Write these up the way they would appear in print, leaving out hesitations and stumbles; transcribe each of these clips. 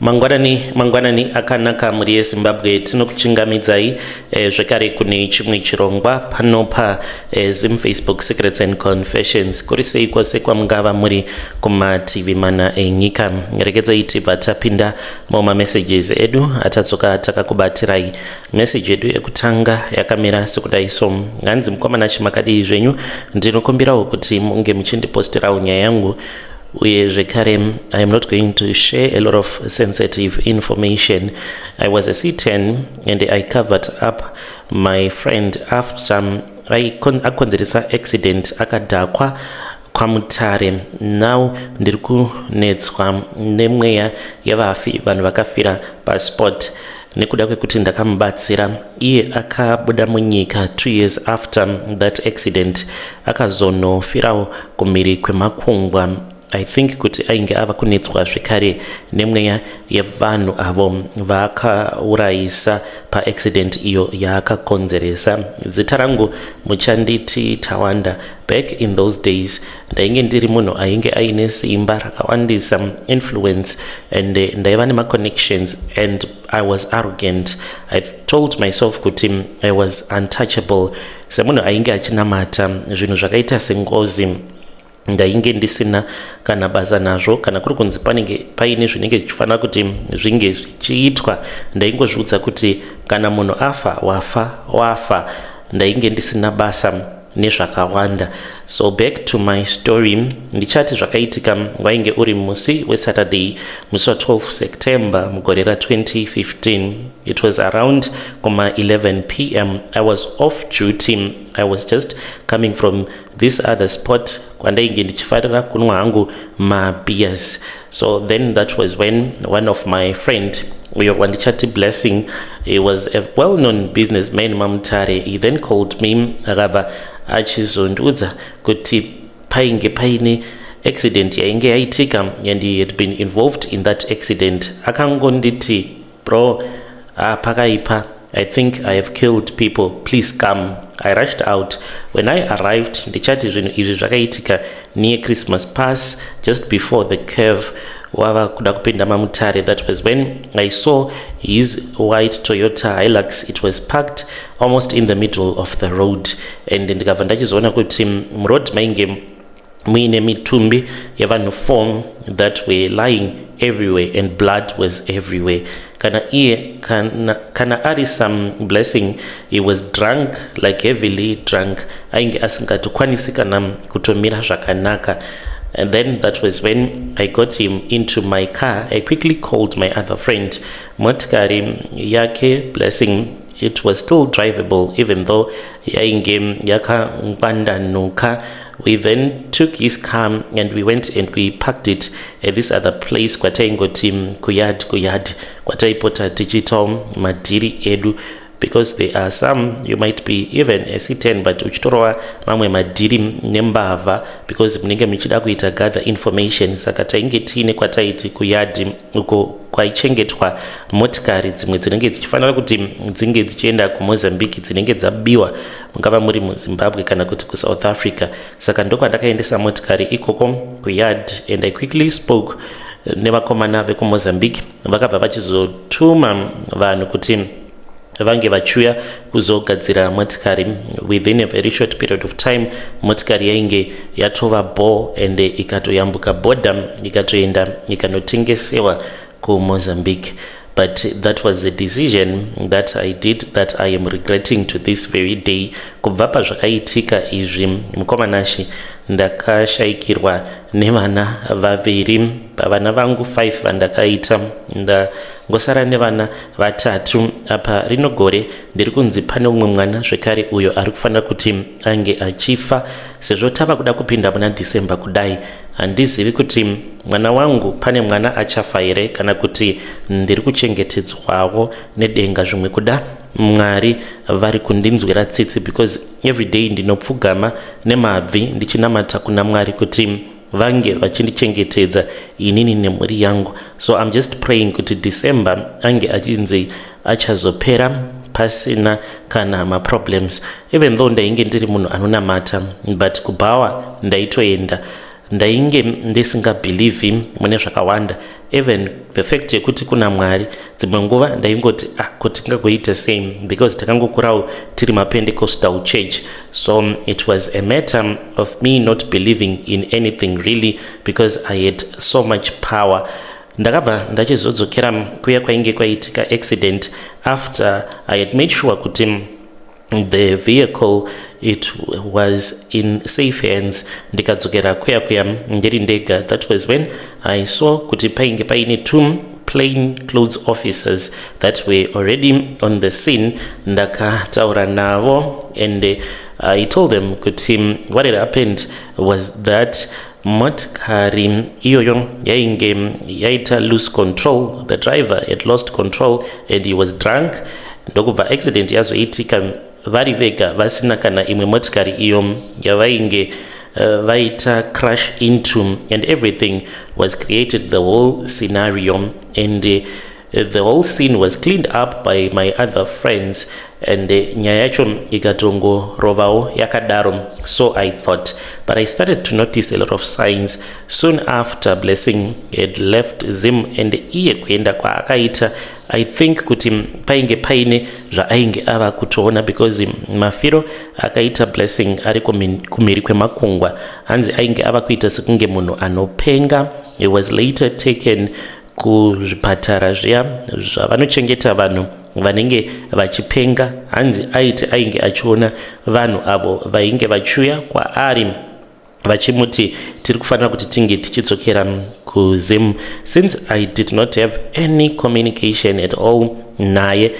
Mangwanani, mangwanani akanaka mhuri yeZimbabwe, tinokuchingamidzai zvekare kune chimwe chirongwa pano pa Zim Facebook Secrets and Confessions. Kuri sei kwose kwamungava muri kumativi mana enyika? Regedzai tibva tapinda muma messages edu atadzoka takakubatirai. Message yedu yekutanga yakamira sekudai so: hanzi, "Mukomana chimakadii zvenyu? Ndinokumbirawo kuti munge muchindipostirawo nyaya yangu, uye zvekare I am not going to share a lot of sensitive information. I was a C10 and I covered up my friend after akonzeresa accident akadhakwa kwaMutare. Now ndiri kunetswa nemweya yevafi, vanhu vakafira paspot, nekuda kwekuti ndakamubatsira. Iye akabuda munyika 2 years after that accident, akazonofirawo kumhiri kwemakungwa. I think kuti ainge ava kunetswa zvekare nemweya yevanhu avo vaakaurayisa paaccident iyo yaakakonzeresa. Zita rangu muchanditi Tawanda. Back in those days ndainge ndiri munhu ainge aine simba rakawandisa, influence, and ndaiva nemaconnections, and I was arrogant. I told myself kuti I was untouchable. Semunhu ainge achinamata, zvinhu zvakaita sengozi ndainge ndisina kana basa nazvo. Kana kuri kunzi panenge paine zvinenge zvichifanira kuti zvinge zvichiitwa, ndaingozviudza kuti kana munhu afa, wafa, wafa. Ndainge ndisina basa nezvakawanda. So back to my story, ndichati zvakaitika wainge uri musi weSaturday, musi wa12 September mugore ra2015. It was around kuma 11 p.m. I was off duty. I was just coming from this other spot kwandainge ndichifarira kunwa hangu mabeers. So then that was when one of my friend, uyo wandichati Blessing, he was a well-known businessman maMutare. He then called me, akabva achizondiudza kuti painge paine accident yainge yaitika and he had been involved in that accident. Akangonditi, 'Bro, pakaipa. I think I have killed people. Please come.' I rushed out. When I arrived, ndichati zvinhu izvi zvakaitika near Christmas Pass, just before the curve wava kuda kupinda maMutare. That was when I saw his white Toyota Hilux. It was parked almost in the middle of the road, and ndikabva ndachizoona kuti muroad mainge muine mitumbi yevanhu 4 that were lying everywhere, and blood was everywhere. Kana iye kana ari some Blessing, he was drunk, like heavily drunk. Ainge asingatokwanisi kana kutomira zvakanaka. And then that was when I got him into my car. I quickly called my other friend. Motikari yake Blessing, it was still drivable, even though yainge yakangwandanuka. We then took his car and we went and we parked it at this other place kwataingoti kuyard, kuyard kwataipota tichiitawo madhiri edu, because there are some, you might be even a C10 but uchitorova mamwe madhiri nembavha, because munenge muchida kuita gather information. Saka tainge tiine kwataiti kuyadhi, uko kwaichengetwa motikari dzimwe dzinenge dzichifanira kuti dzinge dzichienda kuMozambique, dzinenge dzabiwa, mungava muri muZimbabwe kana kuti kuSouth Africa. Saka ndokwandakaendesa motikari ikoko kuyard, and I quickly spoke nevakomana vekuMozambique. Vakabva vachizotuma vanhu kuti vange vachiuya kuzogadzira motikari. Within a very short period of time, motikari yainge yatova ball and ikatoyambuka bhodha, ikatoenda, ikanotengesewa kuMozambique. But that was a decision that I did that I am regretting to this very day. Kubva pazvakaitika izvi, mukomanashi, ndakashayikirwa nevana vaviri pavana vangu 5 vandakaita. Ndangosara nevana vatatu. Apa rino gore ndiri kunzi pane umwe mwana zvekare uyo ari kufanira kuti ange achifa, sezvo tava kuda kupinda muna December kudai. Handizivi kuti mwana wangu, pane mwana achafa here, kana kuti ndiri kuchengetedzwawo nedenga. Zvimwe kuda Mwari vari kundinzwira tsitsi, because every day ndinopfugama nemabvi ndichinamata kuna Mwari kuti vange vachindichengetedza inini nemhuri yangu. So I'm just praying kuti December ange achinzi achazopera pasina kana maproblems. Even though ndainge ndiri munhu anonamata, but kubhawa ndaitoenda. Ndainge ndisingabhilivhi mune zvakawanda, even the fact yekuti kuna Mwari. Dzimwe nguva ndaingoti, "Ah, kuti tingagoita sei?" because takangokurawo tiri maPentecostal church. So it was a matter of me not believing in anything really, because I had so much power. Ndakabva ndachizodzokera kuya kwainge kwaitika accident after I had made sure kuti the vehicle, it was in safe hands. Ndikadzokera kuya kuya ndiri ndega. That was when I saw kuti painge paine two plain clothes officers that were already on the scene. Ndakataura navo and I told them kuti what had happened was that motikari iyoyo yainge yaita lose control. The driver had lost control and he was drunk, ndokubva accident yazoitika vari vega, vasina kana imwe motikari iyo yavainge vaita crash into, and everything was created, the whole scenario, and the whole scene was cleaned up by my other friends, and nyaya yacho ikatongorovawo yakadaro. So I thought, but I started to notice a lot of signs soon after Blessing had left Zim, and iye kuenda kwaakaita, I think kuti painge paine zvaainge ava kutoona, because mafiro akaita Blessing ari kumhiri kwemakungwa, hanzi ainge ava kuita sekunge munhu anopenga. He was later taken kuzvipatara zviya zvavanochengeta vanhu vanenge vachipenga. Hanzi aiti ainge achiona vanhu avo vainge vachiuya kwaari vachimuti tiri kufanira kuti tinge tichidzokera kuZim. Since I did not have any communication at all naye,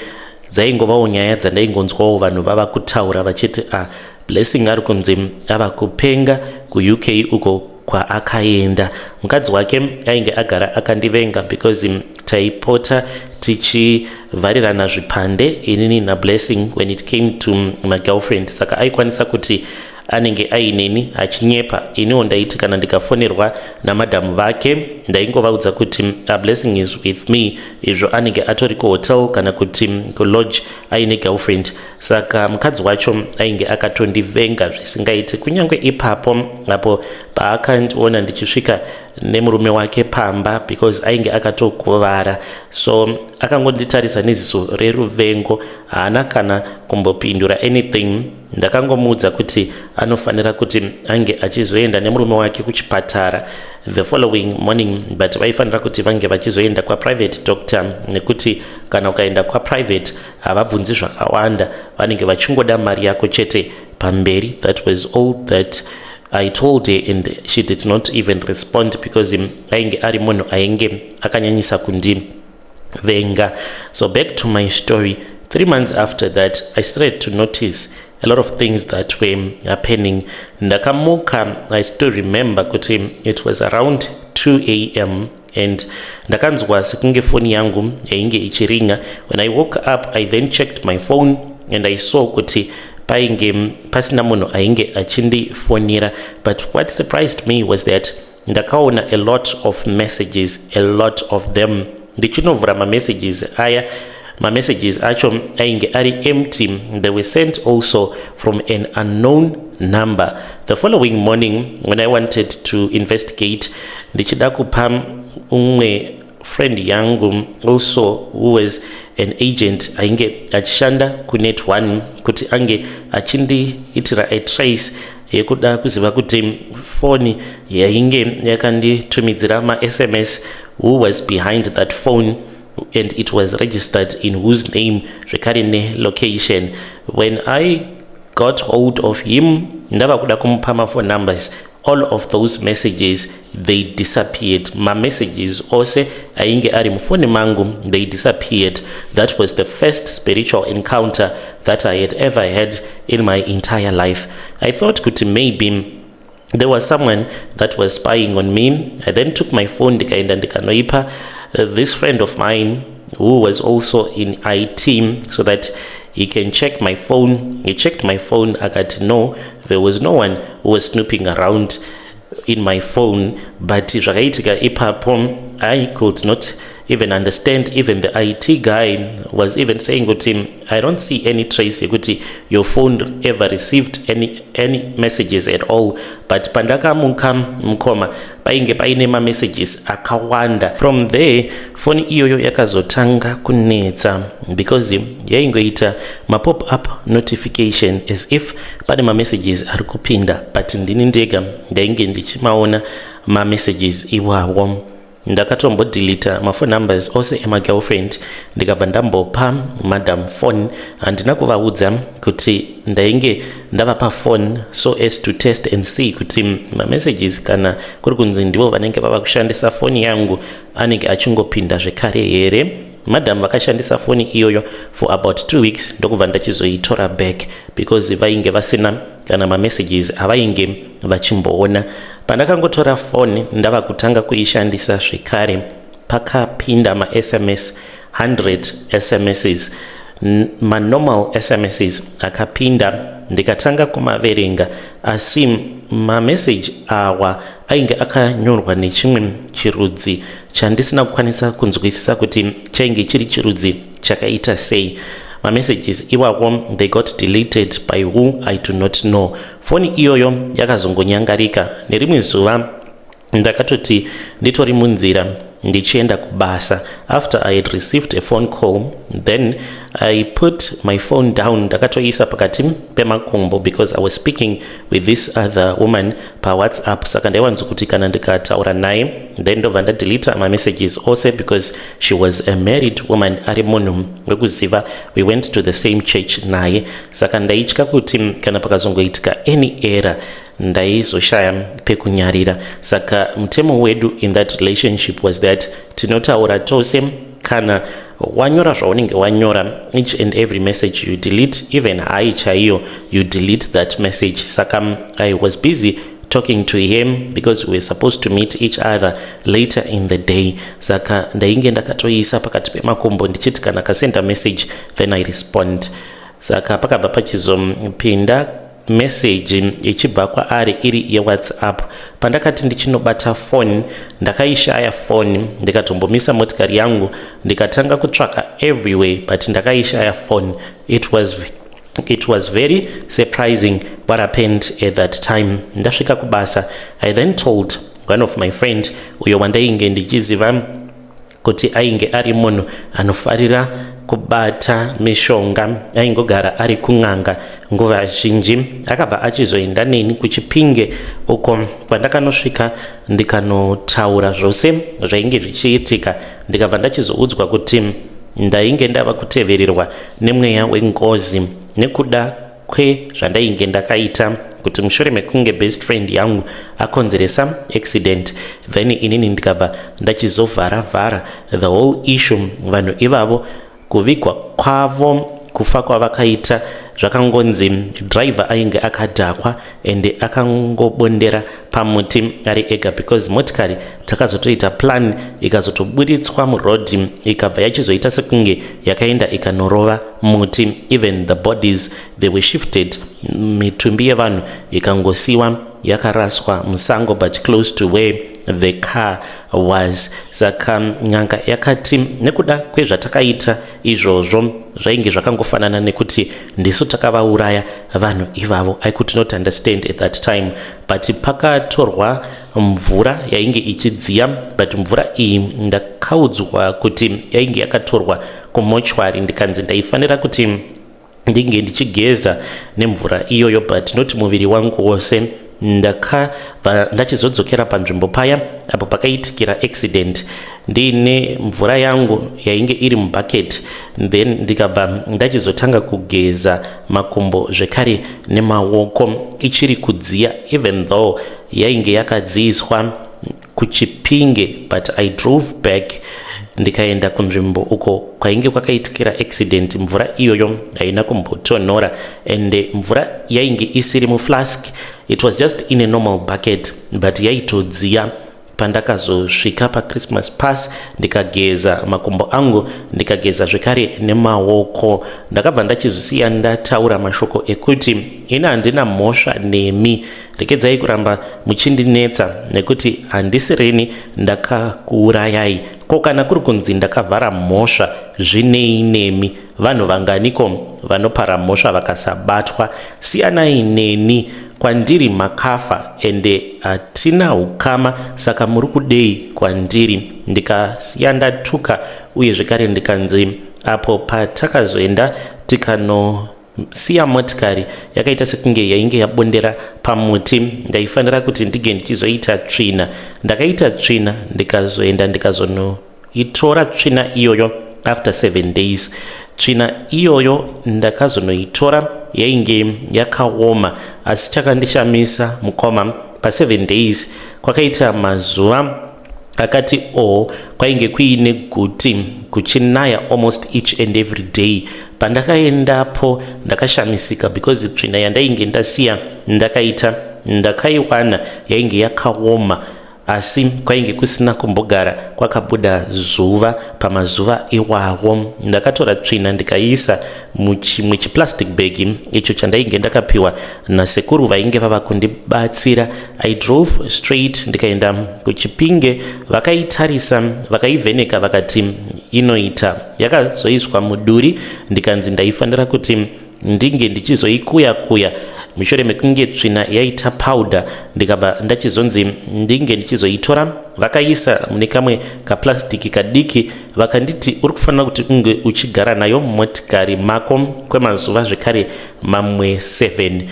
dzaingovawo nyaya dzandaingonzwawo vanhu vava kutaura vachiti, "Ah, Blessing ari kunzi ava kupenga kuUK uko kwaakaenda." Mukadzi wake ainge agara akandivenga because taipota tichivharirana zvipande, inini naBlessing, when it came to magirlfriend. Saka aikwanisa kuti anenge aineni achinyepa. Iniwo ndaiti kana ndikafonerwa namadhamu vake, ndaingovaudza kuti a Blessing is with me, izvo anenge atori kuhotel kana kuti kulodge aine girlfriend. Saka mukadzi wacho ainge akatondivenga zvisingaiti. Kunyange ipapo apo paakandiona ndichisvika nemurume wake pamba, because ainge akatokuvara, so akangonditarisa neziso reruvengo, haana kana kumbopindura anything. Ndakangomuudza kuti anofanira kuti ange achizoenda nemurume wake kuchipatara the following morning, but vaifanira kuti vange vachizoenda kwaprivate doctor, nekuti kana ukaenda kwaprivate havabvunzi zvakawanda, vanenge vachingoda mari yako chete pamberi. That was all that I told her, and she did not even respond because ainge ari munhu ainge akanyanyisa kundivenga. So back to my story. 3 months after that, I started to notice a lot of things that were happening. Ndakamuka, I still remember kuti it was around 2 a.m. and ndakanzwa sekunge foni yangu yainge ichiringa. When I woke up, I then checked my phone and I saw kuti painge pasina munhu ainge achindifonera. But what surprised me was that ndakaona a lot of messages, a lot of them. Ndichinovhura mamessages aya, mamessages acho ainge ari empty. They were sent also from an unknown number. The following morning, when I wanted to investigate, ndichida kupa umwe friend yangu also who was an agent ainge achishanda kuNet One kuti ange achindiitira a trace yekuda kuziva kuti foni yainge yakanditumidzira maSMS, who was behind that phone and it was registered in whose name, zvekare nelocation. When I got hold of him, ndava kuda kumupa maphone numbers, all of those messages, they disappeared. Mamessages ose ainge ari mufoni mangu, they disappeared. That was the first spiritual encounter that I had ever had in my entire life. I thought kuti maybe there was someone that was spying on me. I then took my phone, ndikaenda ndikanoipa this friend of mine who was also in IT so that he can check my phone. He checked my phone, akati no, there was no one who was snooping around in my phone. But zvakaitika ipapo, I could not even understand. Even the IT guy was even saying kuti, "I don't see any trace yekuti your phone ever received any messages at all." But pandakamuka, mukoma, painge paine mamessages akawanda. From there, foni iyoyo yakazotanga kunetsa because yaingoita mapop up notification as if pane mamessages ari kupinda, but ndini ndega ndainge ndichimaona mamessages iwawo. Ndakatombodhilita maphone numbers ose emagirlfriend, ndikabva ndambopa madam phone. Handina kuvaudza kuti ndainge ndavapa phone, so as to test and see kuti mamessages, kana kuri kunzi ndivo vanenge vava kushandisa foni yangu, anenge achingopinda zvekare here. Madam vakashandisa foni iyoyo for about 2 weeks, ndokubva ndachizoitora back because vainge vasina kana mamessages avainge vachimboona. Pandakangotora foni, ndava kutanga kuishandisa zvekare, pakapinda maSMS, 100 SMSs, manormal SMSs akapinda. Ndikatanga kumaverenga, asi mameseji awa ainge akanyorwa nechimwe chirudzi chandisina kukwanisa kunzwisisa kuti chainge chiri chirudzi chakaita sei. Mamessages iwawo, they got deleted by who, I do not know. Foni iyoyo yakazongonyangarika. Nerimwe zuva ndakatoti nditori munzira ndichienda kubasa, after I had received a phone call, then I put my phone down, ndakatoisa pakati pemakumbo because I was speaking with this other woman paWhatsApp. Saka ndaiwanza kuti kana ndikataura naye, then ndobva ndadelita mamessages ose because she was a married woman, ari munhu wekuziva. We went to the same church naye, saka ndaitya kuti kana pakazongoitika any error, ndaizoshaya pekunyarira. Saka mutemo wedu in that relationship was that tinotaura tose. Kana wanyora zvaunenge wanyora, each and every message you delete, even hi chaiyo, you delete that message. Saka I was busy talking to him because we were supposed to meet each other later in the day. Saka ndainge ndakatoisa pakati pemakumbo, ndichiti kana kasenda message, then I respond. Saka pakabva pachizopinda meseji ichibva kwaari iri yeWhatsApp. Pandakati ndichinobata foni, ndakaishaya foni. Ndikatombomisa motikari yangu, ndikatanga kutsvaka everywhere, but ndakaishaya foni. It was very surprising what happened at that time. Ndasvika kubasa, I then told one of my friend, uyo wandainge ndichiziva kuti ainge ari munhu anofarira kubata mishonga, aingogara ari kun'anga nguva zhinji. Akabva achizoenda neni kuChipinge, uko kwandakanosvika ndikanotaura zvose zvainge zvichiitika. Ndikabva ndachizoudzwa kuti ndainge ndava kutevererwa nemweya wengozi nekuda kwezvandainge ndakaita, kuti mushure mekunge best friend yangu akonzeresa accident, then inini ndikabva ndachizovhara vhara the whole issue. Vanhu ivavo, kuvigwa kwavo, kufa kwavakaita, zvakangonzi driver ainge akadhakwa ende akangobondera pamuti ari ega, because motikari takazotoita plan, ikazotoburitswa murodhi, ikabva yachizoita sekunge yakaenda ikanorova muti. Even the bodies, they were shifted. Mitumbi yevanhu ikangosiwa yakaraswa musango, but close to where the car was. Saka n'anga yakati nekuda kwezvatakaita izvozvo, zvainge zvakangofanana nekuti ndisu takavauraya vanhu ivavo. I could not understand at that time, but pakatorwa mvura yainge ichidziya, but mvura iyi ndakaudzwa kuti yainge yakatorwa kumochwari, ndikanzi ndaifanira kuti ndinge ndichigeza nemvura iyoyo, but not muviri wangu wose. Ndakabva ndachizodzokera panzvimbo paya apo pakaitikira accident ndiine mvura yangu yainge iri mubhaketi, then ndikabva ndachizotanga kugeza makumbo zvekare nemaoko, ichiri kudziya, even though yainge yakadziiswa kuChipinge. But I drove back, ndikaenda kunzvimbo uko kwainge kwakaitikira accident. Mvura iyoyo haina kumbotonhora, and mvura yainge isiri muflask. It was just in a normal bucket, but yaitodziya. Pandakazosvika paChristmas Pass, ndikageza makumbo angu, ndikageza zvekare nemaoko. Ndakabva ndachizosiya ndataura mashoko ekuti, "Ini handina mhosva nemi, regedzai kuramba muchindinetsa nekuti handisirini ndakakuurayai. Ko kana kuri kunzi ndakavhara mhosva, zvinei nemi? Vanhu vanganiko vanopara mhosva vakasabatwa? Siyanai neni, kwandiri makafa ende hatina ukama, saka muri kudei kwandiri?" Ndikasiya ndatuka uye zvekare ndikanzi apo patakazoenda tikanosiya motikari yakaita sekunge yainge yabondera pamuti, ndaifanira kuti ndige ndichizoita tsvina. Ndakaita tsvina, ndikazoenda ndikazonoitora tsvina iyoyo after 7 days. Tsvina iyoyo ndakazonoitora, yainge yakaoma. Asi chakandishamisa, mukoma, pa7 days kwakaita mazuva akati o kwainge kuine guti, kuchinaya almost each and every day. Pandakaendapo ndakashamisika because tsvina yandainge ndasiya ndakaita ndakaiwana yainge yakaoma, asi kwainge kusina kumbogara kwakabuda zuva pamazuva iwawo. Ndakatora tsvina ndikaiisa muchimwe chiplastic bag icho chandainge ndakapiwa nasekuru vainge vava kundibatsira. I drove straight ndikaenda kuChipinge. Vakaitarisa, vakaivheneka, vakati inoita. Yakazoiswa muduri, ndikanzi ndaifanira kuti ndinge ndichizoikuya kuya mushure mekunge tsvina yaita powder. Ndikabva ndachizonzi ndinge ndichizoitora. Vakaisa mune kamwe kaplastiki kadiki, vakanditi, "Uri kufanira kuti unge uchigara nayo mumotikari mako kwemazuva zvekare mamwe 7."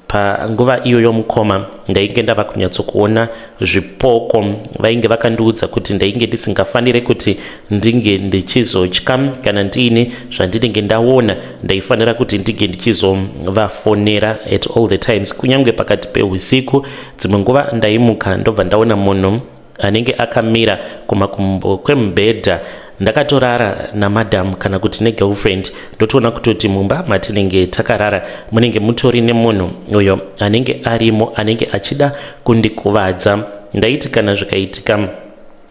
Panguva iyoyo, mukoma, ndainge ndava kunyatsokuona zvipoko. Vainge vakandiudza kuti ndainge ndisingafaniri kuti ndinge ndichizotya kana ndiine zvandinenge ndaona. Ndaifanira kuti ndinge ndichizovafonera at all the times, kunyange pakati peusiku. Dzimwe nguva ndaimuka, ndobva ndaona munhu anenge akamira kumakumbo kwemubhedha. Ndakatorara namadhamu kana kuti negirlfriend, ndotoona kutoti mumba matinenge takarara munenge mutori nemunhu uyo anenge arimo, anenge achida kundikuvadza. Ndaiti kana zvikaitika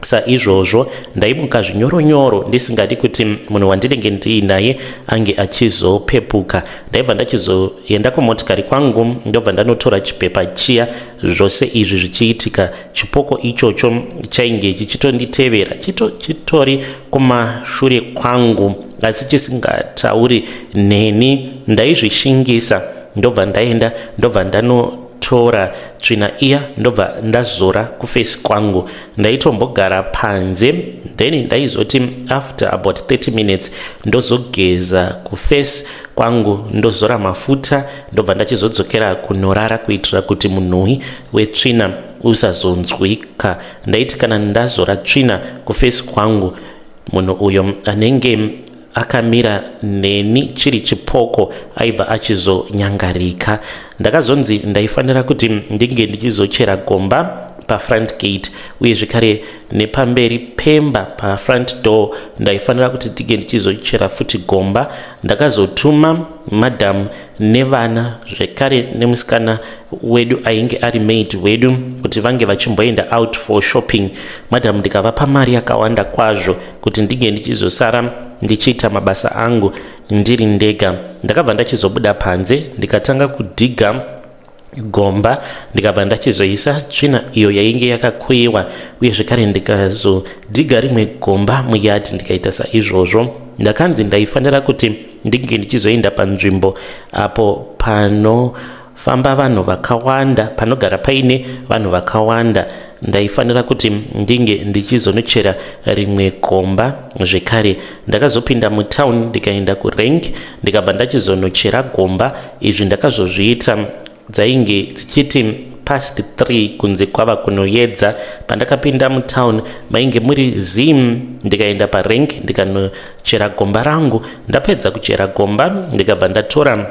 saizvozvo, ndaimuka zvinyoronyoro, ndisingadi kuti munhu wandinenge ndiinaye ange achizopepuka. Ndaibva ndachizoenda kumotikari kwangu, ndobva ndanotora chipepa chiya. Zvose izvi zvichiitika, chipoko ichocho chainge chichitonditevera, chitori kumashure kwangu, asi chisingatauri neni. Ndaizvishingisa, ndobva ndaenda, ndobva ndanotora tsvina iya, ndobva ndazora kuface kwangu. Ndaitombogara panze, then ndaizoti after about 30 minutes ndozogeza kuface kwangu, ndozora mafuta, ndobva ndachizodzokera kunorara kuitira kuti munhuwi wetsvina usazonzwika. Ndaiti kana ndazora tsvina kuface kwangu, munhu uyo anenge akamira neni chiri chipoko aibva achizonyangarika. Ndakazonzi ndaifanira kuti ndinge ndichizochera gomba pafront gate uye zvekare nepamberi pemba, pafront door, ndaifanira kuti ndinge ndichizochera futi gomba. Ndakazotuma madhamu nevana zvekare nemusikana wedu ainge ari maid wedu kuti vange vachimboenda out for shopping. Madhamu ndikavapa mari yakawanda kwazvo kuti ndinge ndichizosara ndichiita mabasa angu ndiri ndega. Ndakabva ndachizobuda panze, ndikatanga kudhiga gomba, ndikabva ndachizoisa tsvina iyo yainge yakakuyiwa, uye zvekare ndikazodhiga rimwe gomba muyadhi. Ndikaita saizvozvo. Ndakanzi ndaifanira kuti ndinge ndichizoenda panzvimbo apo panofamba vanhu vakawanda, panogara paine vanhu vakawanda. Ndaifanira kuti ndinge ndichizonochera rimwe gomba zvekare. Ndakazopinda mutown, ndikaenda kurank, ndikabva ndachizonochera gomba. Izvi ndakazozviita dzainge dzichiti past 3, kunze kwava kunoedza. Pandakapinda mutown mainge muri zim. Ndikaenda parank, ndikanochera gomba rangu. Ndapedza kuchera gomba, ndikabva ndatora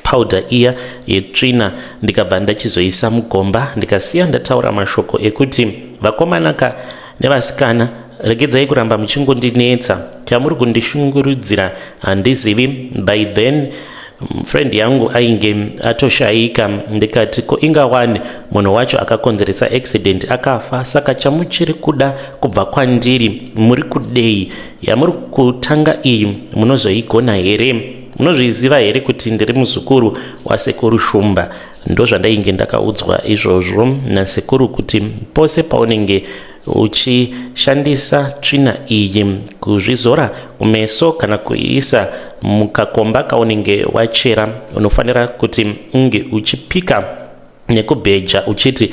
powder iya yetsvina, ndikabva ndachizoisa mugomba. Ndikasiya ndataura mashoko ekuti, "Vakomanaka nevasikana, regedzai kuramba muchingondinetsa. Chamuri kundishungurudzira handizivi." By then Friend yangu ainge atoshaika. Ndikati, "Ko ingawani munhu wacho akakonzeresa accident akafa, saka chamuchiri kuda kubva kwandiri muri kudei? Yamuri kutanga iyi munozoigona here? Munozviziva here kuti ndiri muzukuru waSekuru Shumba?" Ndo zvandainge ndakaudzwa izvozvo nasekuru, kuti pose paunenge uchishandisa tsvina iyi kuzvizora kumeso kana kuiisa mukakomba kaunenge wachera, unofanira kuti unge uchipika nekubheja uchiti,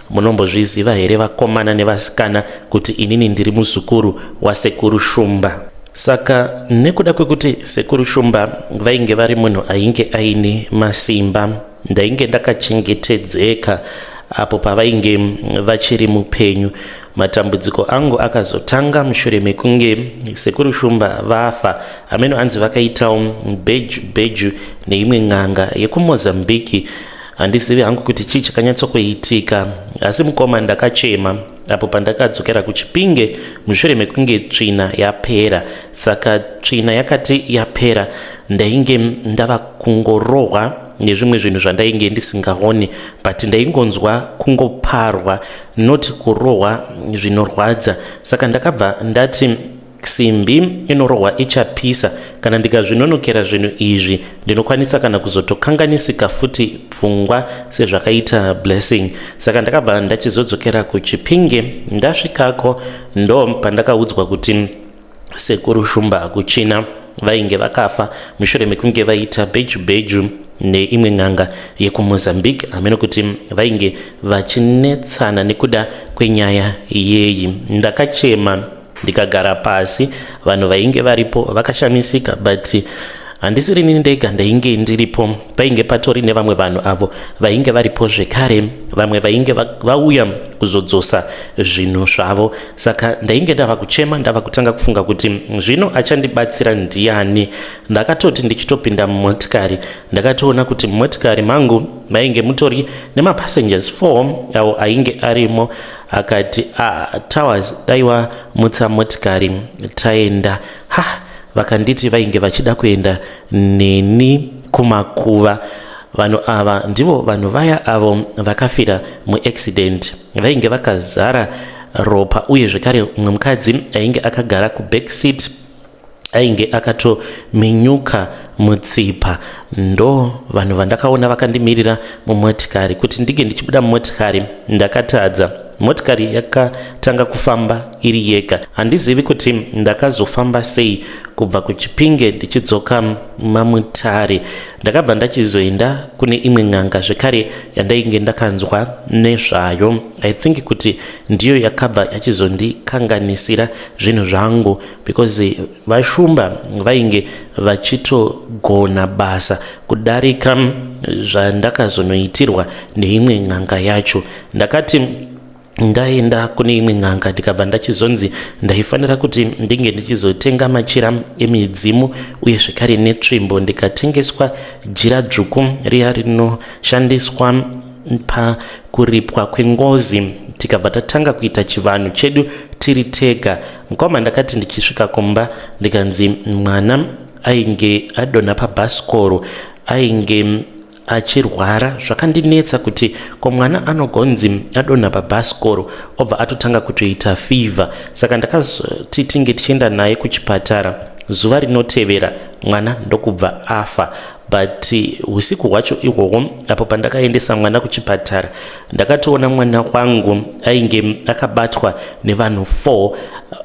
"Munombozviziva here vakomana nevasikana kuti inini ndiri muzukuru waSekuru Shumba?" Saka nekuda kwekuti Sekuru Shumba vainge vari munhu ainge aine masimba, ndainge ndakachengetedzeka apo pavainge vachiri mupenyu. Matambudziko angu akazotanga mushure mekunge Sekuru Shumba vafa. Ameno anzi vakaitawo bheju bheju neimwe n'anga yekuMozambiki. Handizivi hangu kuti chii chakanyatsokuitika, asi mukoma, ndakachema apo pandakadzokera kuChipinge mushure mekunge tsvina yapera. Saka tsvina yakati yapera, ndainge ndava kungorohwa nezvimwe zvinhu zvandainge ndisingaoni, but ndaingonzwa kungoparwa, not kurohwa zvinorwadza. Saka ndakabva ndati simbi inorohwa ichapisa. Kana ndikazvinonokera zvinhu izvi, ndinokwanisa kana kuzotokanganisika futi pfungwa sezvakaita Blessing. Saka ndakabva ndachizodzokera kuChipinge. Ndasvikako ndo pandakaudzwa kuti Sekuru Shumba hakuchina, vainge vakafa mushure mekunge vaita bheju bheju neimwe n'anga yekuMozambique. Hameno kuti vainge vachinetsana nekuda kwenyaya yeyi. Ndakachema ndikagara pasi. Vanhu vainge varipo vakashamisika, but handisirini ndega ndainge ndiripo. Painge patori nevamwe vanhu avo vainge varipo zvekare, vamwe vainge vauya kuzodzosa zvinhu zvavo. Saka ndainge ndava kuchema, ndava kutanga kufunga kuti zvino achandibatsira ndiani. Ndakatoti ndichitopinda mumotikari, ndakatoona kuti mumotikari mangu mainge mutori nemapassengers 4 avo ainge arimo. Akati, "Ah, Towers, daiwa mutsa motikari taenda." Ha, vakanditi vainge vachida kuenda neni kumakuva. Vanhu ava ndivo vanhu vaya avo vakafira muaccident, vainge vakazara ropa, uye zvekare mumwe mukadzi ainge akagara kuback seat ainge akatominyuka mutsipa. Ndo vanhu vandakaona vakandimirira mumotikari. Kuti ndinge ndichibuda mumotikari ndakatadza. Motikari yakatanga kufamba iri yega. Handizivi kuti ndakazofamba sei kubva kuChipinge ndichidzoka maMutare. Ndakabva ndachizoenda kune imwe n'anga zvekare yandainge ndakanzwa nezvayo. I think kuti ndiyo yakabva yachizondikanganisira zvinhu zvangu, because vaShumba vainge vachitogona basa kudarika zvandakazonoitirwa neimwe n'anga yacho. Ndakati ndaenda kune imwe n'anga, ndikabva ndachizonzi ndaifanira kuti ndinge ndichizotenga machira emidzimu uye zvekare netsvimbo. Ndikatengeswa jira dzvuku riya rinoshandiswa pakuripwa kwengozi. Tikabva tatanga kuita chivanhu chedu tiri tega. Mukoma, ndakati ndichisvika kumba, ndikanzi mwana ainge adonha pabhasikoro, ainge achirwara. Zvakandinetsa kuti ko mwana anogonzi adonha pabhasikoro obva atotanga kutoita fever? Saka ndakazoti tinge tichienda naye kuchipatara zuva rinotevera, mwana ndokubva afa. But usiku hwacho ihwohwo apo pandakaendesa mwana kuchipatara, ndakatoona mwana wangu ainge akabatwa nevanhu 4,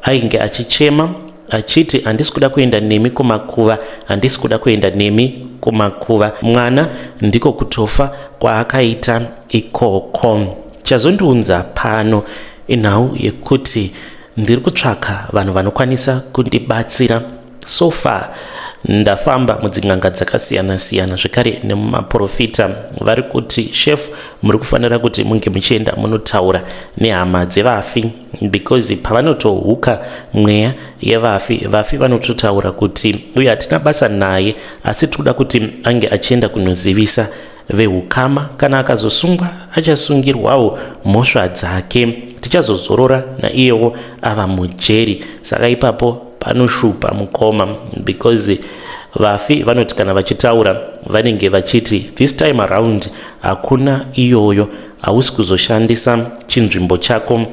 ainge achichema achiti, "Handisi kuda kuenda nemi kumakuva, handisi kuda kuenda nemi kumakuva." Mwana ndiko kutofa kwaakaita ikoko. Chazondiunza pano inhau yekuti ndiri kutsvaka vanhu vanokwanisa kundibatsira. So far ndafamba mudzin'anga dzakasiyana-siyana zvekare nemumaprofita. Vari kuti, "Chef, muri kufanira kuti munge muchienda munotaura nehama dzevafi," because pavanotohuka mweya yevafi, vafi vanototaura kuti uye hatina basa naye, asi tinoda kuti ange achienda kunozivisa veukama. Kana akazosungwa, achasungirwawo mhosva dzake, tichazozorora naiyewo ava mujeri. Saka ipapo panoshupa, mukoma, because Vafi vanoti kana vachitaura vanenge vachiti this time around hakuna iyoyo, hausi kuzoshandisa chinzvimbo chako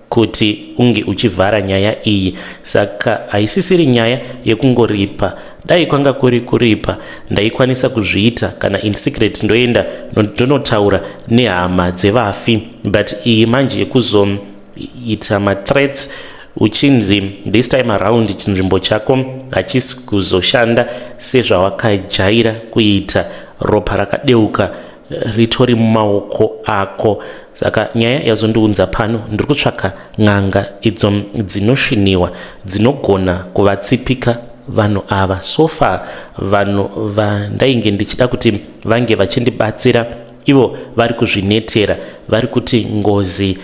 kuti unge uchivhara nyaya iyi. Saka haisisiri nyaya yekungoripa. Dai kwanga kuri kuripa ndaikwanisa kuzviita kana in secret, ndoenda ndonotaura nehama dzevafi, but iyi manje yekuzoita mathreats uchinzi this time around chinzvimbo chako hachisi kuzoshanda sezvawakajaira kuita, ropa rakadeuka ritori mumaoko ako. Saka nyaya yazondiunza pano, ndiri kutsvaka n'anga idzo dzinosviniwa, dzinogona kuvatsipika vanhu ava. So far vanhu vandainge ndichida kuti vange vachindibatsira, ivo vari kuzvinetera. Vari kuti ngozi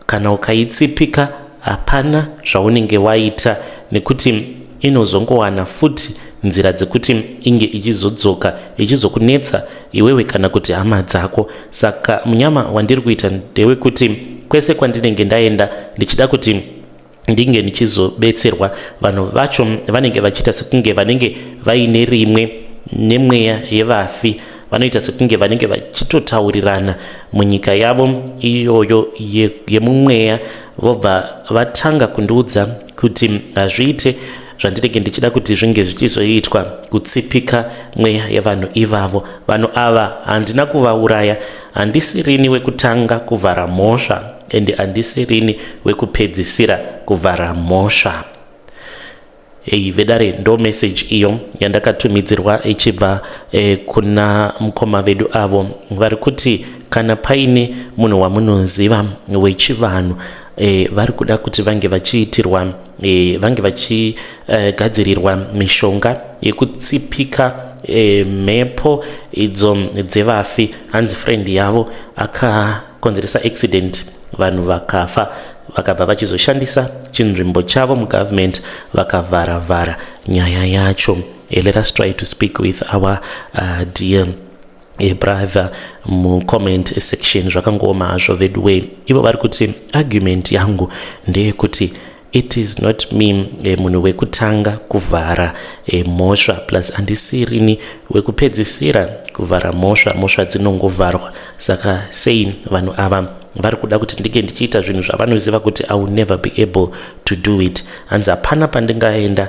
kana ukaitsipika hapana zvaunenge waita, nekuti inozongowana futi nzira dzekuti inge ichizodzoka ichizokunetsa iwewe kana kuti hama dzako. Saka munyama wandiri kuita ndewekuti kwese kwandinenge ndaenda ndichida kuti ndinge ndichizobetserwa, vanhu vacho vanenge vachiita sekunge vanenge vaine rimwe nemweya yevafi. Vanoita sekunge vanenge vachitotaurirana munyika yavo iyoyo yemumweya, vobva vatanga kundiudza kuti hazviite zvandinenge ndichida kuti zvinge zvichizoitwa, kutsipika mweya yevanhu ivavo. Vanhu ava handina kuvauraya. Handisirini wekutanga kuvhara mhosva ende handisirini wekupedzisira kuvhara mhosva. Ei vedare, ndo message iyo yandakatumidzirwa ichibva kuna mukoma vedu avo vari kuti kana paine munhu wamunoziva wechivanhu, vari kuda kuti vange vachiitirwa, vange vachigadzirirwa mishonga yekutsipika mhepo idzo dzevafi. Hanzi friend yavo akakonzeresa accident, vanhu vakafa, vakabva vachizoshandisa chinzvimbo chavo mugovernment vakavharavhara nyaya yacho. Let us try to speak with our dear brother mucomment section. Zvakangooma hazvo veduwe. Ivo vari kuti argument yangu ndeyekuti it is not me munhu wekutanga kuvhara mhosva, plus handisirini wekupedzisira kuvhara mhosva. Mhosva dzinongovharwa. Saka sei vanhu ava vari kuda kuti ndinge ndichiita zvinhu zvavanoziva kuti I will never be able to do it? Hanzi hapana pandingaenda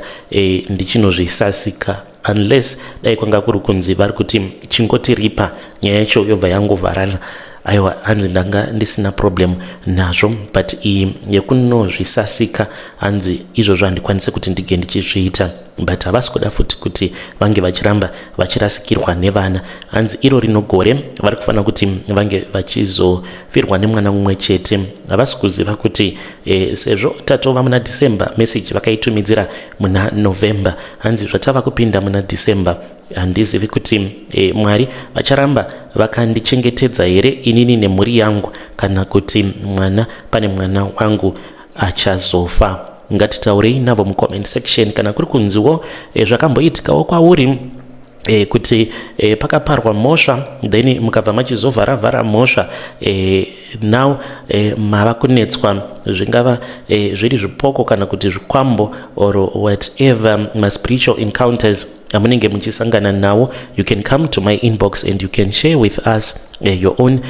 ndichinozvisasika, unless dai kwanga kuri kunzi vari kuti chingotiripa, nyaya yacho yobva yangovharana. Aiwa, hanzi ndanga ndisina problem nazvo, but iyi yekunozvisasika, hanzi izvozvo handikwanisi kuti ndinge ndichizviita. But havasi kuda futi kuti vange vachiramba vachirasikirwa nevana. Hanzi iro rino gore vari kufanira kuti vange vachizofirwa nemwana mumwe chete. Havasi kuziva kuti sezvo tatova muna December, message vakaitumidzira muna November, hanzi zvatava kupinda muna December, handizivi kuti Mwari vacharamba vakandichengetedza here inini nemhuri yangu, kana kuti mwana pane mwana wangu achazofa. Ngatitaurei navo mucomment section. Kana kuri kunziwo zvakamboitikawo kwauri kuti pakaparwa mhosva, then mukabva machizovharavhara mhosva, now mava kunetswa, zvingava zviri zvipoko kana kuti zvikwambo or whatever maspiritual encounters amunenge muchisangana nawo, you can come to my inbox and you can share with us your own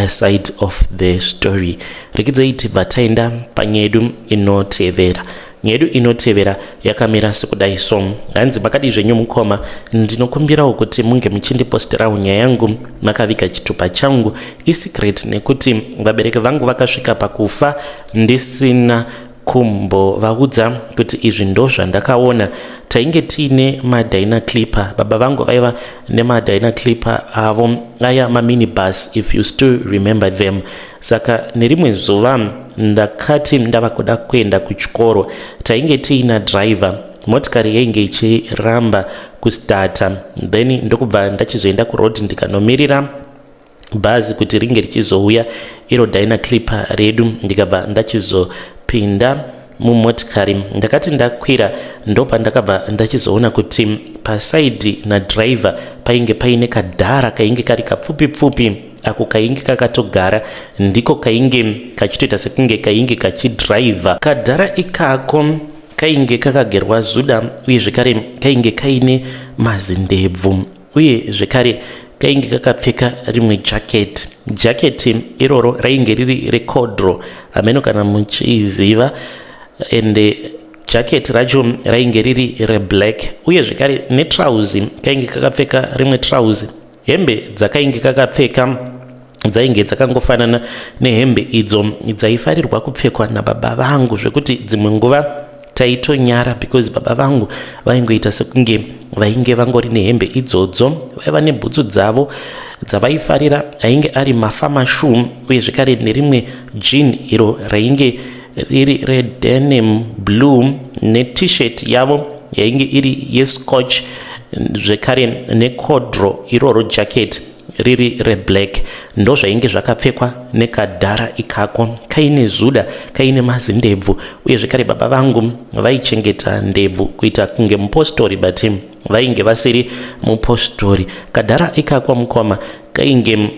side of the story. Rekidzai tibva taenda panyaya yedu inotevera. Nyaya yedu inotevera yakamira sekudai so. Hanzi, "Makadii zvenyu mukoma? Ndinokumbirawo kuti munge muchindiposterawo nyaya yangu makaviga chitupa changu isecret, nekuti vabereki vangu vakasvika pakufa ndisina kumbovaudza kuti izvi ndo zvandakaona. Tainge tiine maDyna Clipper. Baba vangu vaiva nemaDyna Clipper avo aya, maminibus, if you still remember them. Saka nerimwe zuva ndakati ndava kuda kuenda kuchikoro. Tainge tiina driver. Motikari yainge ichiramba kustata, then ndokubva ndachizoenda kuroad ndikanomirira bhazi kuti ringe richizouya, iro Dyna Clipper redu. Ndikabva ndachizopinda mumotikari. Ndakati ndakwira, ndopandakabva ndachizoona kuti paside nadriver painge paine kadhara kainge kari kapfupi pfupi ako kainge kakatogara, ndiko kainge kachitoita sekunge kainge kachidhiraivha. Kadhara ikako Kainge kakagerwa zuda uye zvekare kainge kaine mazindebvu uye zvekare kainge kakapfeka rimwe jacket. Jacket iroro rainge riri rekodro, hameno kana muchiziva, ende jacket racho rainge riri reblack uye zvekare netrauzi kainge kakapfeka rimwe trauzi. Hembe dzakainge kakapfeka dzainge dzakangofanana nehembe idzo dzaifarirwa kupfekwa nababa vangu, zvekuti dzimwe nguva taitonyara because baba vangu vaingoita sekunge vainge vangori nehembe idzodzo. Vaiva nebhutsu dzavo dzavaifarira, ainge ari mafarmer shoe, uye zvekare nerimwe jean iro rainge riri redenim blue, net-shirt yavo yainge iri yescotch, zvekare nekodro iroro jacket riri reblack. Ndo zvainge zvakapfekwa nekadhara ikako, kaine zuda, kaine mazindebvu. Uye zvekare baba vangu vaichengeta ndebvu kuita kunge mupostori, but vainge vasiri mupostori. Kadhara ikako, mukoma, kainge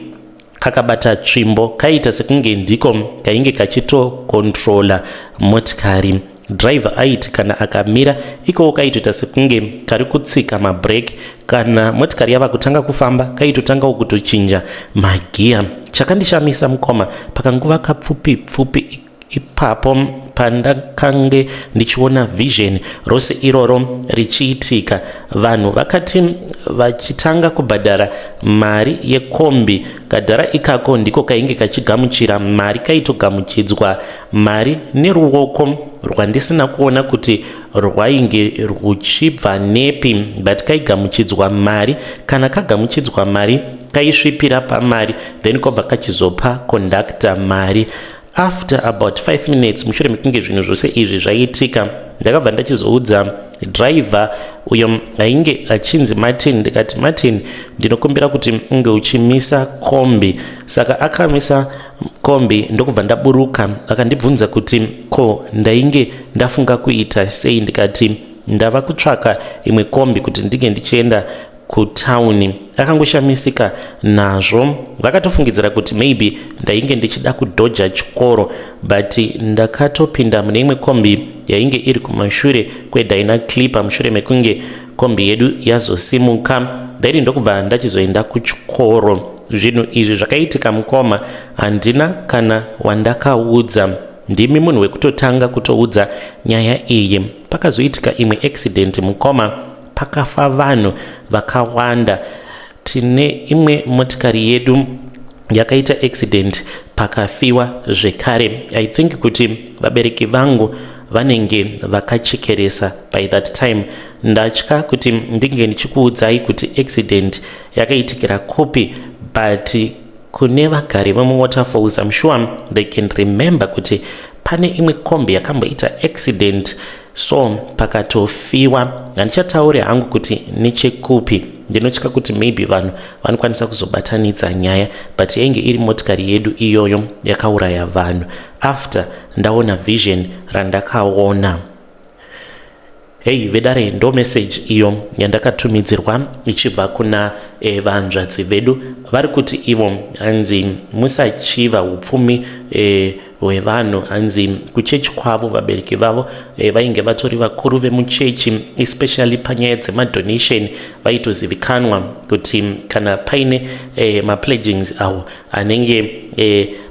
kakabata tsvimbo, kaita sekunge ndiko kainge kachitokontrola motikari. Driver aiti kana akamira ikowo, kaitoita sekunge kari kutsika mabreki. Kana motikari yava kutanga kufamba, kaitotangawo kutochinja magiya. Chakandishamisa, mukoma, pakanguva kapfupi pfupi ipapo pandakange ndichiona vision rose iroro richiitika, vanhu vakati vachitanga kubhadhara mari yekombi, kadhara ikako ndiko kainge kachigamuchira mari. Kaitogamuchidzwa mari neruoko rwandisina kuona kuti rwainge ruchibva nepi, but kaigamuchidzwa mari. Kana kagamuchidzwa mari, kaisvipira pamari, then kobva kachizopa kondakta mari. After about 5 minutes, mushure mekunge zvinhu zvose izvi zvaitika, ndakabva ndachizoudza driver uyo ainge achinzi Martin. Ndikati, "Martin, ndinokumbira kuti unge uchimisa kombi." Saka akamisa kombi, ndokubva ndaburuka. Akandibvunza kuti ko ndainge ndafunga kuita sei. Ndikati ndava kutsvaka imwe kombi kuti ndinge ndichienda kutauni. Akangoshamisika nazvo, vakatofungidzira kuti maybe ndainge ndichida kudhoja chikoro, but ndakatopinda mune imwe kombi yainge iri kumashure kweDyna Clipper. Mushure mekunge kombi yedu yazosimuka, then ndokubva ndachizoenda kuchikoro. Zvinhu izvi zvakaitika, mukoma, handina kana wandakaudza. Ndimi munhu wekutotanga kutoudza nyaya iyi. Pakazoitika imwe accident, mukoma, pakafa vanhu vakawanda. Tine imwe motikari yedu yakaita accident, pakafiwa zvekare. I think kuti vabereki vangu vanenge vakachekeresa by that time. Ndatya kuti ndinge ndichikuudzai kuti accident yakaitikira kupi, but kune vagari vemuWaterfalls, I'm sure they can remember kuti pane imwe kombi yakamboita accident, so pakatofiwa. Handichatauri hangu kuti nechekupi, ndinotya kuti maybe vanhu vanokwanisa kuzobatanidza nyaya, but yainge iri motikari yedu iyoyo yakauraya vanhu after ndaona vision randakaona. Hei vedare, ndo message iyo yandakatumidzirwa ichibva kuna vanzvadzi vedu. Vari kuti ivo hanzi musachiva upfumi hwevanhu. Hanzi kuchechi kwavo vabereki vavo vainge vatori vakuru vemuchechi, especially panyaya dzemadonation. Vaitozivikanwa kuti kana paine mapledgings awo anenge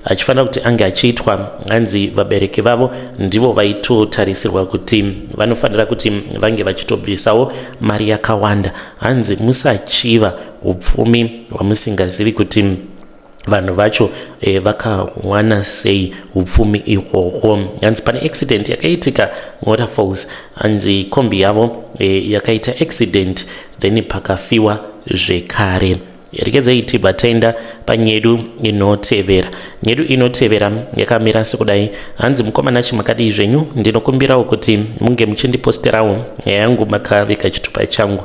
achifanira kuti ange achiitwa, hanzi vabereki vavo ndivo vaitotarisirwa kuti vanofanira kuti vange vachitobvisawo mari yakawanda. Hanzi musachiva upfumi hwamusingazivi kuti vanhu vacho vakawana sei upfumi ihwohwo. Hanzi pane accident yakaitika Waterfalls, hanzi kombi yavo yakaita accident, then pakafiwa zvekare. Regedzai tibva taenda panyedu inotevera. Nyedu inotevera yakamira sekudai. Hanzi, "Mukomana chimakadii zvenyu? Ndinokumbirawo kuti munge muchindiposterawo nyaya yangu makavika chitupa changu.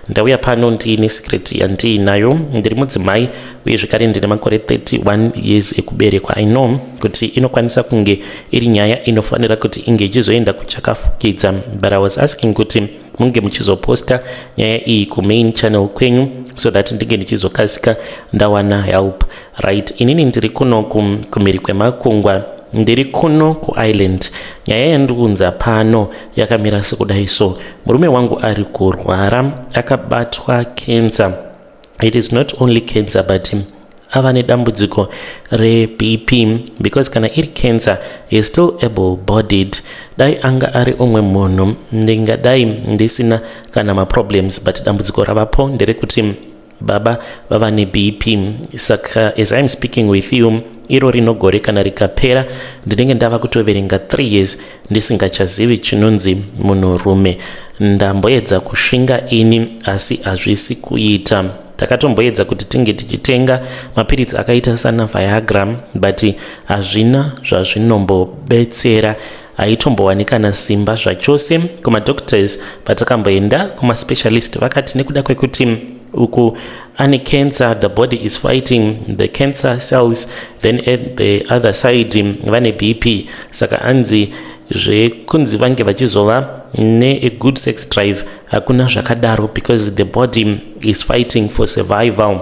Ndauya pano ndiine secret yandiinayo. Ndiri mudzimai uye zvekare ndine makore 31 years ekuberekwa. I know kuti inokwanisa kunge iri nyaya inofanira kuti inge ichizoenda kuchakafukidza, but I was asking kuti munge muchizoposta nyaya iyi kumain channel kwenyu so that ndinge ndichizokasika ndawana help. Right, inini ndiri kuno kumhiri kwemakungwa. Ndiri kuno kuIreland. Nyaya yandiri kuunza pano yakamira sekudai so. Murume wangu ari kurwara, akabatwa cancer. It is not only cancer, but ava nedambudziko reBP, because kana iri cancer, he is still able bodied. Dai anga ari umwe munhu, ndingadai ndisina kana maproblems, but dambudziko ravapo nderekuti baba vava neBP. Saka as I'm speaking with you, iro rino gore kana rikapera, ndinenge ndava kutoverenga 3 years ndisingachazivi chinonzi munhurume. Ndamboedza kushinga ini, asi hazvisi kuita. Takatomboedza kuti tinge tichitenga mapiritsi akaita sana Viagra, but hazvina zvazvinombobetsera, haitombowanikana simba zvachose. Kumadoctors patakamboenda, kumaspecialist, vakati nekuda kwekuti uku ane cancer, the body is fighting the cancer cells, then at the other side vane BP, saka anzi zvekunzi vange vachizova nea good sex drive, hakuna zvakadaro, because the body is fighting for survival.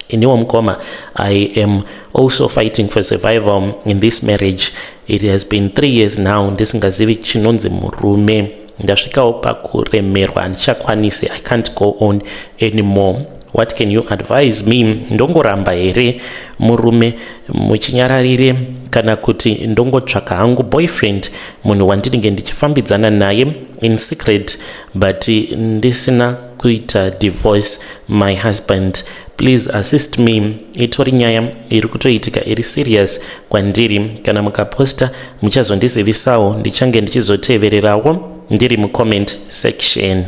Iniwo mukoma, I am also fighting for survival in this marriage. It has been 3 years now ndisingazivi chinonzi murume. Ndasvikawo pakuremerwa, handichakwanisi. I can't go on anymore. What can you advise me? Ndongoramba here murume muchinyararire, kana kuti ndongotsvaka hangu boyfriend, munhu wandinenge ndichifambidzana naye in secret, but ndisina kuita divorce my husband? Please assist me. Itori nyaya iri kutoitika, iri serious kwandiri. Kana mukaposta, muchazondizivisawo, ndichange ndichizotevererawo ndiri mucomment section.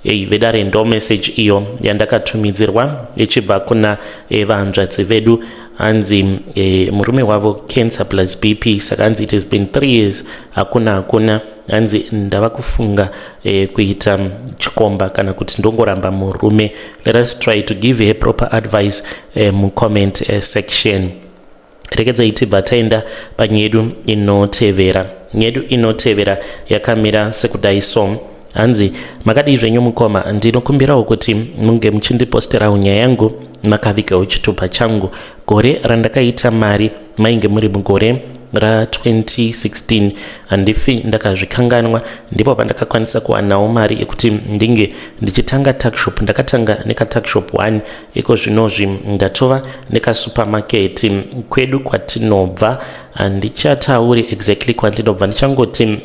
Ei vedare, ndo message iyo yandakatumidzirwa ichibva kuna vahanzvadzi vedu. Hanzi murume wavo cancer plus BP, saka hanzi it has been 3 years, hakuna hakuna. Hanzi ndava kufunga kuita chikomba, kana kuti ndongoramba murume. Let us try to give her proper advice mucomment section. Rekedzai tibva taenda panyedu inotevera. Nyedu inotevera yakamira sekudai so. Hanzi, "Makadii zvenyu mukoma? Ndinokumbirawo kuti munge muchindiposterawo nyaya yangu makavigawo chitupa changu. Gore randakaita mari mainge muri mugore ra2016, handifi ndakazvikanganwa. Ndipo pandakakwanisa kuwanawo mari yekuti ndinge ndichitanga tuckshop. Ndakatanga nekatuckshop 1, iko zvinozvi ndatova nekasupermarket kwedu kwatinobva. Handichatauri exactly kwandinobva, ndichangoti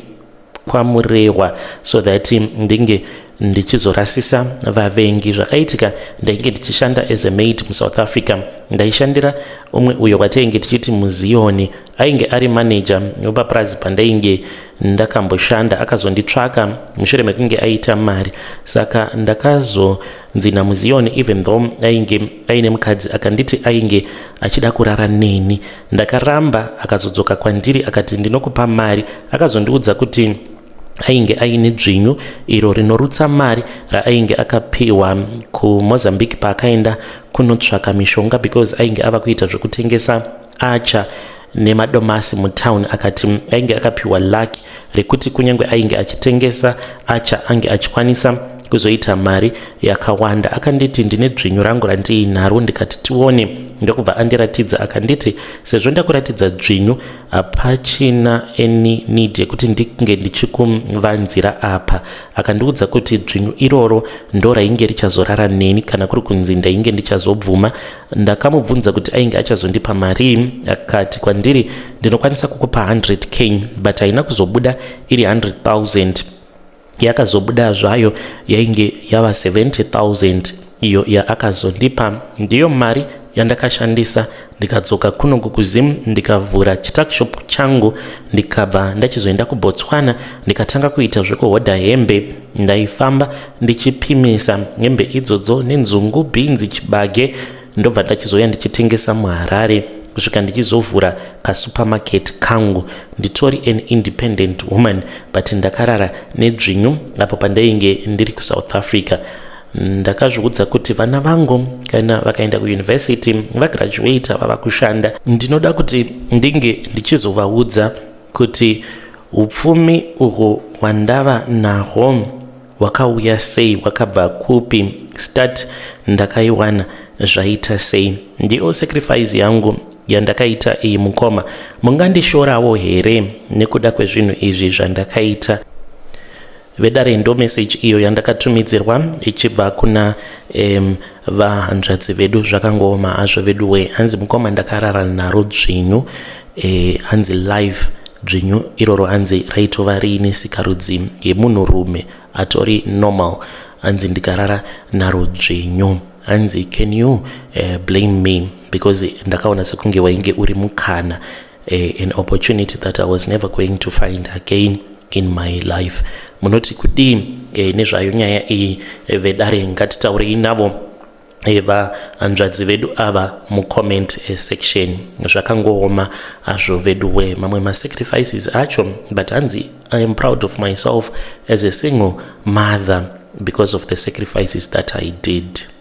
kwaMurehwa, so that ndinge ndichizorasisa vavengi. Zvakaitika, ndainge ndichishanda as a maid muSouth Africa. Ndaishandira umwe uyo watainge tichiti muZioni, ainge ari manager wepapurazi pandainge ndakamboshanda. Akazonditsvaka mushure mekunge aita mari, saka ndakazonzi namuZioni, even though ainge aine mukadzi, akanditi ainge achida kurara neni. Ndakaramba. Akazodzoka kwandiri akati, 'Ndinokupa mari.' Akazondiudza kuti ainge aine dzvinyu iro rinorutsa mari raainge akapiwa kuMozambique paakaenda kunotsvaka mishonga, because ainge ava kuita zvekutengesa acha nemadomasi mutown. Akati ainge akapiwa luck rekuti kunyange ainge achitengesa acha, ange achikwanisa kuzoita mari yakawanda. Akanditi, 'Ndine dzvinyu rangu randiinaro.' Ndikati, 'Tione.' Ndokubva andiratidza. Akanditi, 'Sezvo ndakuratidza dzvinyu, hapachina any need yekuti ndinge ndichikuvanzira apa.' Akandiudza kuti dzvinyu iroro ndo rainge richazorara neni kana kuri kunzi ndainge ndichazobvuma. Ndakamubvunza kuti ainge achazondipa mari. Akati kwandiri, 'Ndinokwanisa kukupa 100K,' but haina kuzobuda iri 100,000. Yakazobuda zvayo yainge yava 70,000 iyo yaakazondipa. Ndiyo mari yandakashandisa ndikadzoka kuno kuZim, ndikavhura chituckshop changu. Ndikabva ndachizoenda kuBotswana, ndikatanga kuita zvekuhodha hembe. Ndaifamba ndichipimisa hembe idzodzo nenzungu, bhinzi, chibage, ndobva ndachizouya ndichitengesa muHarare kusvika ndichizovhura kasupermarket kangu. Nditori an independent woman, but ndakarara nedzvinyu apo pandainge ndiri kuSouth Africa. Ndakazviudza kuti vana vangu kana vakaenda kuyunivhesiti, vagraduata, vava kushanda, ndinoda kuti ndinge ndichizovaudza kuti upfumi uhwu hwandava nahwo hwakauya sei, hwakabva kupi, start ndakaiwana zvaita sei. Ndiyo sacrifice yangu yandakaita. Yandakaita iyi, mukoma, mungandishorawo here nekuda kwezvinhu izvi zvandakaita? Vedare, ndo message iyo yandakatumidzirwa ichibva kuna vahanzvadzi vedu. Zvakangooma hazvo vedu we. Hanzi, "Mukoma, ndakarara naro dzvinyu." Hanzi live dzvinyu iroro, hanzi raitova riine sikarudzi yemunhurume atori normal. Hanzi ndikarara naro dzvinyu. Hanzi, "Can you blame me? Because ndakaona sekunge wainge uri mukana, an opportunity that I was never going to find again in my life." Munoti kudii nezvayo nyaya iyi, vedare? Ngatitaurei navo vahanzvadzi vedu ava mucomment section. Zvakangooma azvo veduwe, mamwe masacrifices acho. But hanzi, "I am proud of myself as a single mother because of the sacrifices that I did."